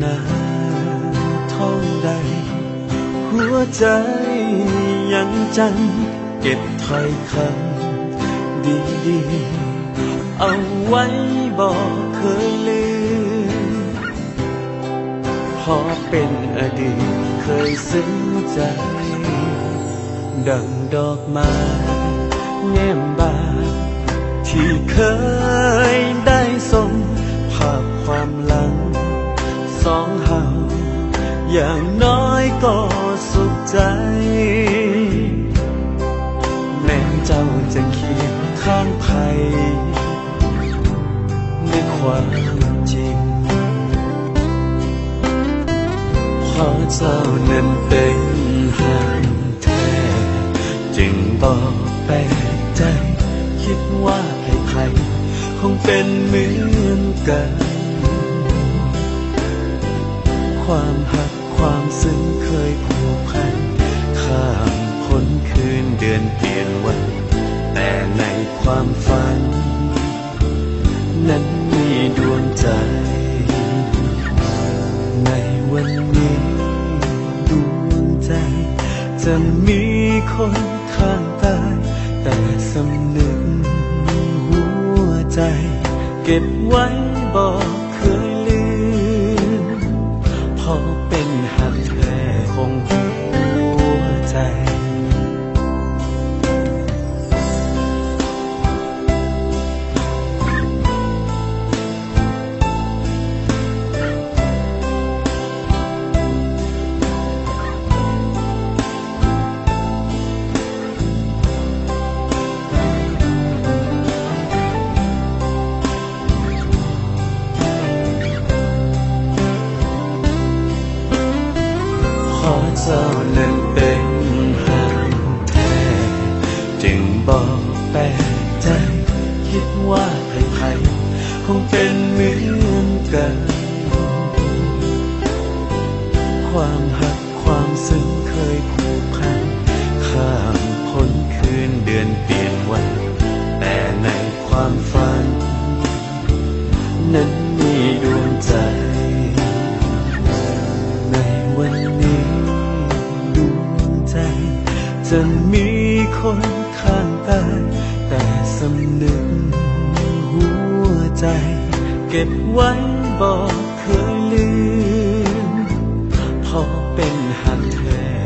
ນາເທົ່າໃດ ຫົວໃຈຍັງຈຳເກັບຖ້ອຍຄຳດີໆ ເອົາໄວ້ບໍ່ເຄີຍລືມ ເພາະເປັນອະດີດເຄີຍຊຶ້ງໃຈ ດັ່ງດອກໄມ້ແນມບານ ທີ່ເຄີຍໄດ້ຊົມພາບຄວາມຫຼັງສອງເຮົາ ຢ່າງນ້ອຍກໍສຸກໃຈ ແມ່ນເຈົ້າຈະຄຽງຂ້າງໃຜ ໃນຄວາມຈິງ ເພາະເຈົ້ານັ້ນເປັນຮັກແທ້ ຈຶ່ງບໍ່ແປກໃຈ ຄິດວ່າໃຜໆ ຄົງເປັນເໝືອນກັນ ຄວາມຮັກ ຄວາມຊຶ້ງເຄີຍຜູກພັນ ຂ້າມພົ້ນຄືນເດືອນປ່ຽນວັນ ແຕ່ໃນຄວາມຝັນ ນັ້ນມີດວງໃຈ ໃນວັນນີ້ດວງໃຈ ຈະມີຄົນຂ້າງກາຍ ແຕ່ສຳນຶກຫົວໃຈ ເກັບໄວ້ບໍ່ເຄີຍລືມ ເພາະເປັນຮັກແທ້ຂອງຫົວໃຈ. ເພາະເຈົ້ານັ້ນເປັນຮັກແທ້ ຈຶ່ງບໍ່ແປກໃຈ ຄິດວ່າໃຜໆ ຄົງເປັນເໝືອນກັນ ຄວາມຮັກ ຄວາມຊຶ້ງເຄີຍຜູກພັນ ຂ້າມພົ້ນຄືນເດືອນປ່ຽນວັນ ແຕ່ໃນຄວາມຝັນ ນັ້ນມີດວງໃຈ ໃນວັນນີ້ດວງໃຈ ຈະມີຄົນຂ້າງກາຍ ແຕ່ສຳນຶກຫົວໃຈ ເກັບໄວ້ບໍ່ເຄີຍລືມ ເພາະເປັນຮັກແທ້